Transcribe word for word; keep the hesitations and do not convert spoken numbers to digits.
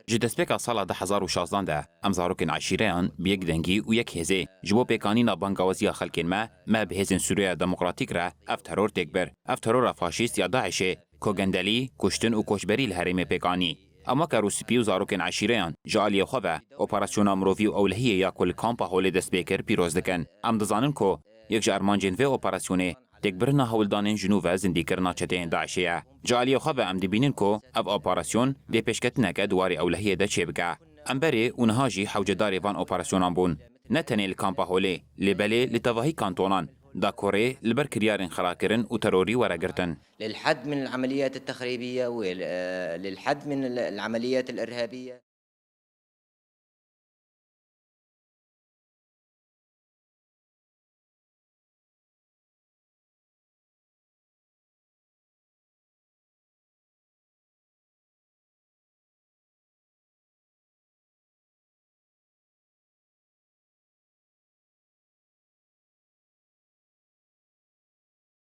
Ji destpêka sala du hezar û şazdan de em zarokên eşîreyan bi yek dengî û yek hêzê ji bo pêkanîna bangawaziya xelkên me, me bi hêzên Sûriyeya Demokratîk re ev teror têk bir. Ev terora faşîst ya DAIŞê, ku gendelî, kuştin û koçberî li herêmê pêk anî. Em weke rûspî û zarokên eşîreyan ji aliyê xwe ve operasyona mirovî û ewlehiyê ya ku li Kampa Holê dest pê kir pîroz dikin. Em dizanin ku yek ji armancên vê operasyonê têkbirina hewldanên ji nû ve zindîkirina çeteyên DAIŞê ye. Ji aliyê xwe ve em dibînin ku ev operasyon dê pêşketineke di warê ewlehiyê de çêbike. Em berê û niha jî hewcedarê van operasyonan bûn. Ne tenê li Kampa Holê, lê belê li tevahî kantonan, dakorê li ber kiryarên xirakirin û terorî were girtin. للحد من العمليات التخريبية وللحد من العمليات الإرهابية.